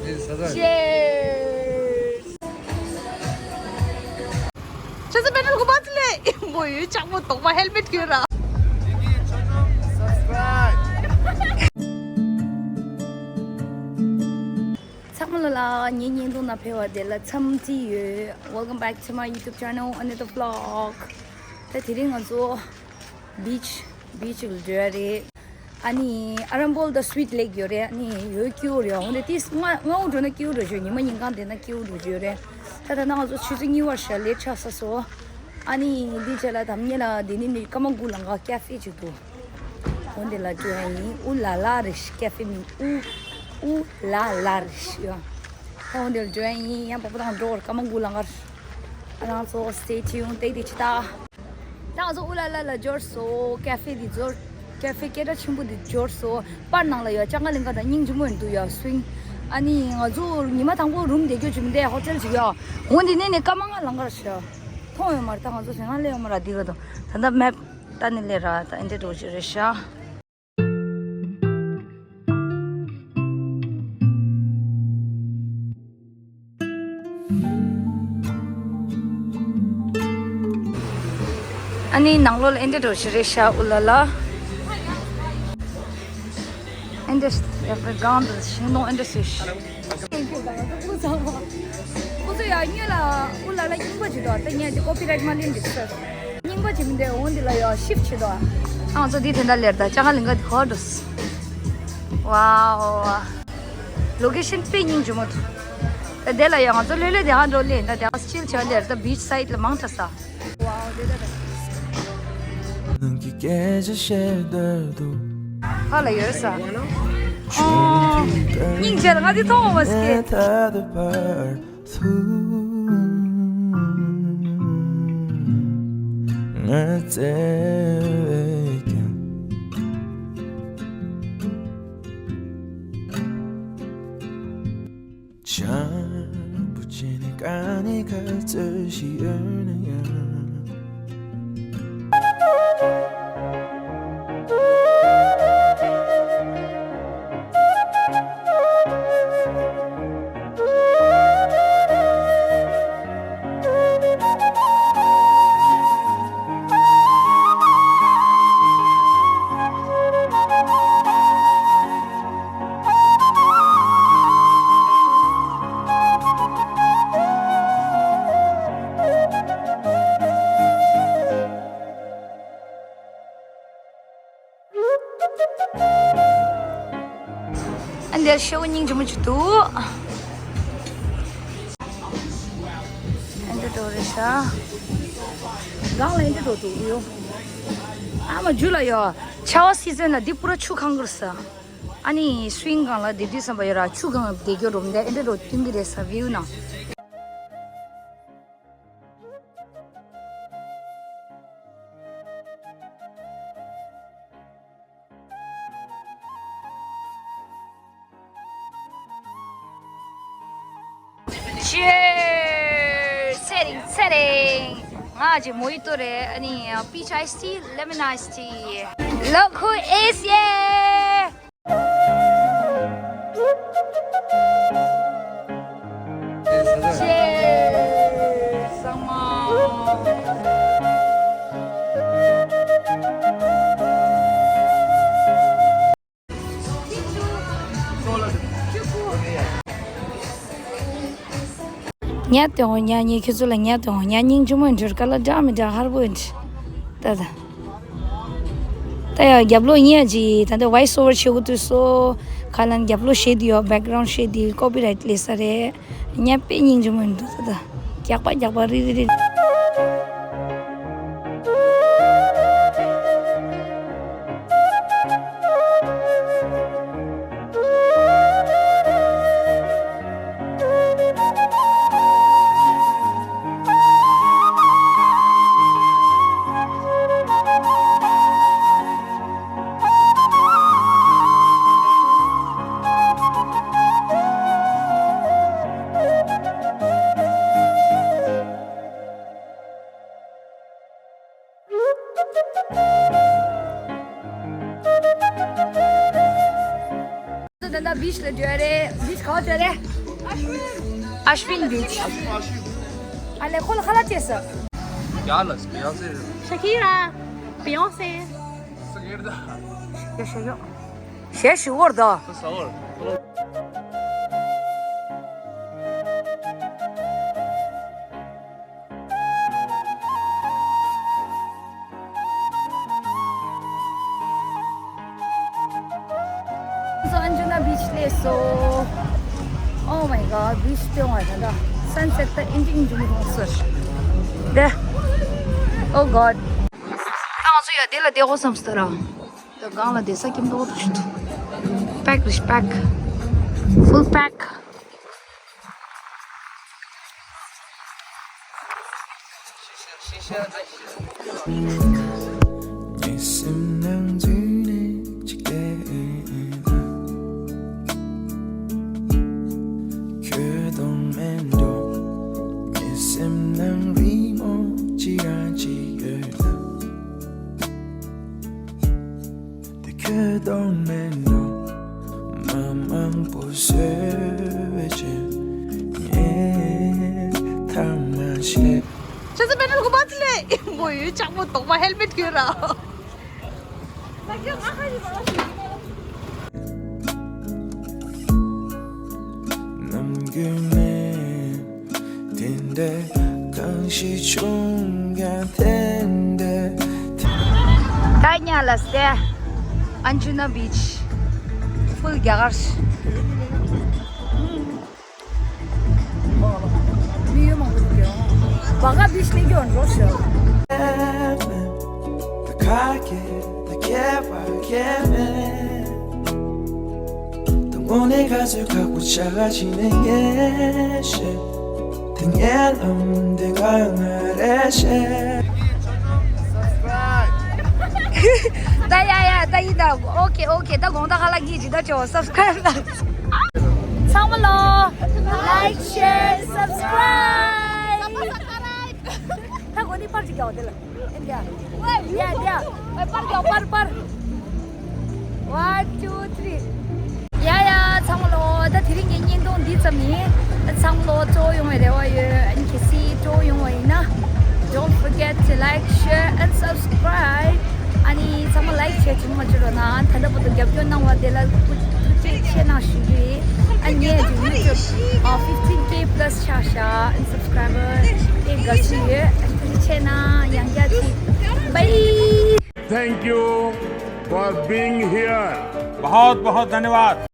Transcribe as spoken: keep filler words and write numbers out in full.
Cheers. ཁྱེད་ཚོ་པེ་ནལ་གོ་པ་ཚོ་ལས་མོ་ཡོད་ཅག་མོ་དོག་པ་ཧེལ་མེད་ཁྱོད་ར། ཚང་མ་ལ་ལ་ངའི་བརྙན་ཐུང་ནང་ཕེབས་པ་དེ་ལ་འཚམས་འདྲི་ཡོད། Welcome back to my YouTube channel, another vlog. ད་དེ་རིང་ང་ཚོ་བིཆ་བིཆ་ལ་འགྲོ་ཡ་རེད། ཨ་ནི་ཨ་རམ་བོལ་དང་སུའིཊ་ལེག་ཡོད་རེད། ཨ་ནི་ཡོད་ཀྱི་ཡོད་རེད། འོན་ཏེ་ཏིས་ང་ང་འོ་འགྲོ་ན་ཀྱི་ཡོད་འགྲོ་ཞོད། ཉི་མ་ཉིན་གང་དེ་ན་ཀྱི་ཡོད་འགྲོ་ཞོད་རེད། ད་ད་ན་ང་ཚོ་ཆུ་ཚོད་གཉིས་བར་ཞག་ལེ་ཆགས་ས་སོ། ཨ་ནི་འདི་བྱས་ལ་དམ་ཉེ་ལ་འདི་ནི་ནི་ཀ་མ་གུ་ལང་ག་ཀེ་ཧྥེ་ཅིག་འདུག་འོ་འདི་ལ་འགྲོ་ཡ་ཡིན། ཨུ་ལ་ལ་རེད་ཤག་ཀེ་ཧྥེ་མིང་ཨུ་ཨུ་ལ་ལ་རེད་ཤག་ཡ། ད་འོ་འདི་ལ་འགྲོ་ཡ་ཡིན། ཡང་པགས་པ་དང་འགྲོ་བར་ཀ་མ་གུ་ལང་གར། ཨ་རང་ཚོ་stay tuned. ཏེག་ཏེག་ཅི་ད། ད་ང་ཚོ་ཨུ་ལ་ལ་ལ་འབྱོར་སོ། ཀེ་ཧྥེ་འདི་འབྱོར། ཀེ་ཧྥེ་སྐད་གྲགས་ཆེན་པོ་འདི་འབྱོར་སོ། པར་ནང་ལ་ཡོད། ལྕང་སྒང་གླིང་ག་དང་སྙིང་རྗེ་མོ་ཡིན་འདུག་ཡ་སུང་། ཨ་ནི་ང་ཚོ་ཉི་མ་དང་པོ་རུམ་བསྡད་རྒྱུ་ཅིག་མི་འདུག་ཧོ་ཊེལ་ཅིག་ཡ། འོ་འདི་ནས་ནས་སྐར་མ་ལྔ་ལང་གར་ཤག་མཐོང་ཡོད་མ་རེད། ད་ང་ཚོ་ཞེ་ང་སླེབས་ཡོད་མ་རེད། འདི་ག་དང་ད་ལྟ་མེབ་ལྟ་ནས་སླེབས་ར། ད་ཨེ་འདྲ་འགྲོ་ཅིག་རེད་ཤག་ཨ་ནི་ནང་ལོགས་ལ་ཨེ་འདྲ་འགྲོ་ཞིག་རེད་ཤག་ཨུ་ལ་ལ། ཨེ་འདྲ་ཞིག་ཡག་པོ་སྒང་དུ་ཤིང་སྡོང་ཨེ་འདྲ་ཞིག་ཁོ་ཚོ་ཡང་སྔོན་ལ་ཨུ་ལ་ལ་རྙིང་པ་ཅིག་འདུག་ད་ངས་ཀོ་པི་རའེ་ཊི་མ་ལེན་འདུག་ཟེར། རྙིང་པ་ཅིག་མི་འདུག་འོ་འདི་ལ་ཡང་ཤིབ་ཊི་བྱེད་དོ། ཨང་ཚོ་འདི་དེ་འདྲ་ལེར་ད་ལྕང་སྒང་གླིང་ག་དེ་ག་འགྲོ། ཝའོ། ལོ་ཀེ་ཤན་དཔེ་སྙིང་རྗེ་མོ་འདུག་ད་དེ་ལ་ཡང་ང་ཚོ་ལྷོད་ལྷོད་དེ་ཧ་འགྲོ་ལེ། ད་དེ་ཧ་ཅིལ་བྱ་ལེར་ད་བིཆ་སའིཌ་ལ་མང་དྲགས་ས། ཝའོ་དེ་ད་ད། ནང་གི་སྐད་ཆ་བཤད་འདོད་འདུག་ཧ་ལ་ཡོད་ས། ཨོ། སྙིང་རྗེ་ལ་ང་འདི་མཐོང་བ་མ་སྐྱེ། ངས་ད་ལྟ་བར་དུ་ང་བཙལ་བས་ཀྱང་བྱམས་པོ་བྱས་ནས་དཀའ་ནས་ཁ་རྩོད་ཞིག་ཡོད་ན་ཡང་། ཨ་འདིར་ཤེའུ་སྙིང་རྗེ་མོ་ཅིག་འདུག་ཨ་འདི་འགྲོ་རེད་ཤག་སྒང་ལ་ཨ་འདི་འགྲོ་འདུག་ཡོ། ཨ་མ་རྒྱུ་ལ་ཡོ། ཆར་པ་སི་ཛན་ལ་འདི་པུ་ར་ཆུ་གང་གི་རེད་ས། ཨ་ནི་སུ་ཝིང་སྒང་ལ་བསྡད་དུས་ཙམ་པ་ཡོད་ར། ཆུ་སྒང་བསྡད་རྒྱུ་རུམ་དེ་ཨེ་འདྲ་རོ་སྟོན་གི་རེད་ས། བིའུ་ན། Cheers! ཚེ་རིང་ཚེ་རིང་། ང་ཅིག་མོ་ཧི་ཏོ་རེད། ཨ་ནི་peach iced tea, lemon iced tea. Look who is here! Cheers! ཚང་མ། ཉལ་དུ་འོང་། ཉལ་ཉལ། ཁྱོད་ཚོ་ལ་ཉལ་དུ་འོང་། ཉལ། སྙིང་རྗེ་མོ་འདྲ། དཀའ་ལས་འདྲ་མི་འདྲ་ཧར་པོ་འདྲ། ད་ད། ད་ཡང་རྒྱབ་ལོགས་ཉལ་གྱི་ད་ལྟ་ཝོ་ཡིས་ཨོ་ཝར་བྱེད་དགོས་དུས་སོ། ཁ་ལན་རྒྱབ་ལོགས་བཤད་དུས་ཡོད། བེག་གྷ་རའུན་ཌི་བཤད་དུས་ཀོ་པི་རའེ་ཊི་ལས་ས་རེད། ཉལ་དཔེ་སྙིང་རྗེ་མོ་འདུག་ད་ད། རྒྱག་པ་རྒྱག་པ་རི་རི་རི། ད་ལྟ་བིཆ་ལ་འགྲོ་ཡ་རེད། བིཆ་ག་པར་འགྲོ་ཡ་རེད། Ashwin Beach. ཨ་ལས་ཁོ་ལ་ཁ་ལག་སྤྲད་སོང་། རྒྱ་ལ་སི་བི་ཡོན་སེ་རེད། Shakira, Beyonce. སི་ཀེར་ད། ཡ་ཤ་ཡོ། ཞེ་ཞི་བོར་ད། ས་བོར། So Anjuna Beach སླེབས་སོང་། Oh my God, beach སྟོན་བ་ད་ད། Sunset ད་ཨིན་ཅིང་འབྱུང་རུང་སོ། དེ། Oh God. ད་ང་ཚོ་ཡ་དེ་ལ་བསྡད་དགོས་བསམ་སོང་ད་ར། ད་སྒང་ལ་བསྡད་ས་ཁྱིམ་ཐོག་ཏུ་ཞུ་ཐུབ། Pack རེད་pack. Full pack. དེ་ཁྱོད་གདོང་མེད་ནོ། མ་མང་པོ་བཟོས་པའི་ཆེད། ངས་ཐ་མ་བཤད། ཁྱེད་ཚོ་པེ་ཏྲོལ་གོ་མ་ཚི་ལེ། མོ་ཡོད་ཅག་མོ་དོག་མ་ཧེལ་མེད་གྱོན་ར། ནམ་རྒྱུན་ནས། དེ་འདྲ་གང་ཞིག་བྱུང་ཀྱང་དེ་འདྲ། ད་ཉལ་ལ་སྟེ། Anjuna Beach. Full རྒྱ་གར། མི་ཡོད་མང་པོ་འདུག་གི། བ་ག་བིཆ་སླེབས་ཀྱི་ཡོད་འགྲོ་ཞོ། དངོས་གནས་ག་ཚོད་ཁག་པོ་ཆགས་ཕྱིན་ནས་ངས་ཤེས། དེ་ངའི་ལམ་དེ་ག་ང་རེ་ཤེས། ད་ཡ་ཡ་ད་ཡིན་ད། ཨོ་ཁེ་ཨོ་ཁེ། ད་དགོང་དག་ཁ་ལག་གིས་ཇི་ལྟར་བྱེད་པ་སབ་སི་ཁ་རའིབ་ད། ཚང་མ་ལོ། Like, share, subscribe. ད་གོ་ནི་པར་ཅིག་རྒྱག་དེ་ལ། ཨེ་འདྲ། ཡ་འདྲ། པར་རྒྱག་པར་པར། One, two, three. ཡ་ཡ་ཚང་མ་ལོ། ད་དེ་རིང་གི་བརྙན་ཐུང་འདི་ཙམ་ཡིན། ཚང་མ་ལོ་སྤྲོ་ཡོང་བའི་རེ་བ་ཡོད། ཨ་ནི་གལ་སྲིད་སྤྲོ་ཡོང་བ་ཡིན་ན། Don't forget to like, share and subscribe. ཨ་ནི་ཚང་མ་ལའིཀ་བྱས་བྱུང་མ་བྱུང་རོགས་གནང་། ད་ལྟ་བར་དུ་རྒྱབ་སྐྱོར་གནང་བ་དེ་ལ་ཐུགས་རྗེ་ཆེ་གནང་ཞུ་རྒྱུ་ཡིན། ཨ་ནི་ངའི་ཡུ་ཊུབ་ཨ་fifteen K plus ཆགས་ཤག་ཨ་ནི་སབ་སི་ཀ་རའི་བར་དེ་དགའ་བསུ་ཡོད། ཨ་ནི་ཐུགས་རྗེ་ཆེ་གནང་། ཡང་བསྐྱར་ཅིག Bye. Thank you for being here. बहुत बहुत धन्यवाद.